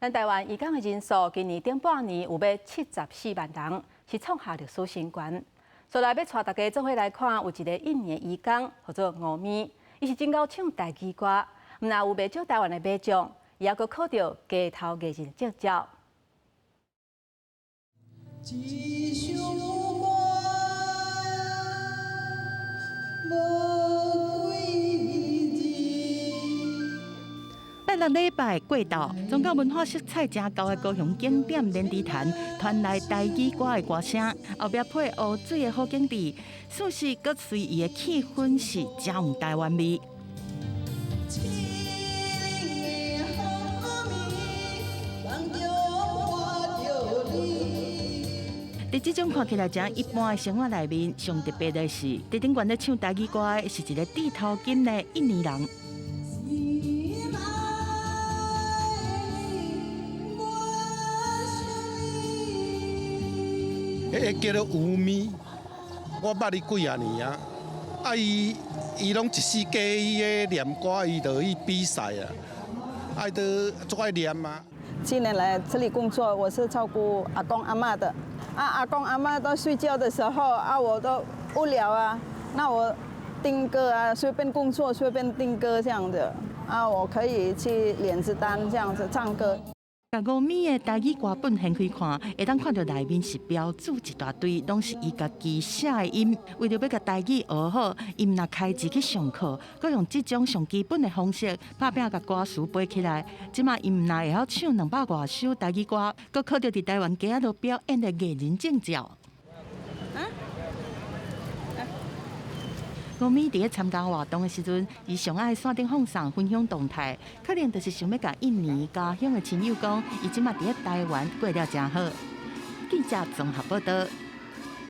咱台灣移工的人數今年頂半年有欲74萬人，是創下歷史新高。所來欲帶大家做伙來看，有一个印尼移工，號做吳咪，伊是真𠢕唱台語歌，毋但有袂少台灣的民眾，伊猶閣考著街頭藝人證照。一首歌，無幾字。拜六禮拜過晝，宗教文化色彩誠厚的高雄景點蓮池潭傳來台語歌的歌聲，後壁配湖水的好景致，算是閣隨伊的氣氛是誠有台灣味。一個好味，夢中看著你。佇這種看起來誠一般的生活內面，上特別的是，佇頂懸咧唱台語歌的是一个剃頭金的印尼人。是愛你，我想你。彼个叫做吳咪，我捌伊幾仔年啊。啊，伊伊攏一世紀伊咧念歌，伊就去比賽啊，啊，伊都足愛念啊。今年來這裡工作，我是照顧阿公阿嬤的。啊，阿公阿嬤都睡覺的時候，啊，我都無聊啊，那我聽歌啊，隨便工作隨便聽歌這樣子。啊，我可以去蓮池潭這樣子唱歌。共吳咪的台語歌本掀開看，會當看著內面是標註一大堆，攏是伊家己寫的音。為著欲共台語學好，伊毋但開錢去上課，閣用這種上基本的方式拍拚共歌詞背起來。這馬伊毋但會曉唱200外首台語歌，閣考著佇台灣街仔路表演的藝人證照。啊？吳咪佇咧參加活動的時陣，伊上愛線頂放送分享動態，可能就是想欲共印尼家鄉的親友講，伊這馬佇咧台灣過了誠好。記者綜合報導。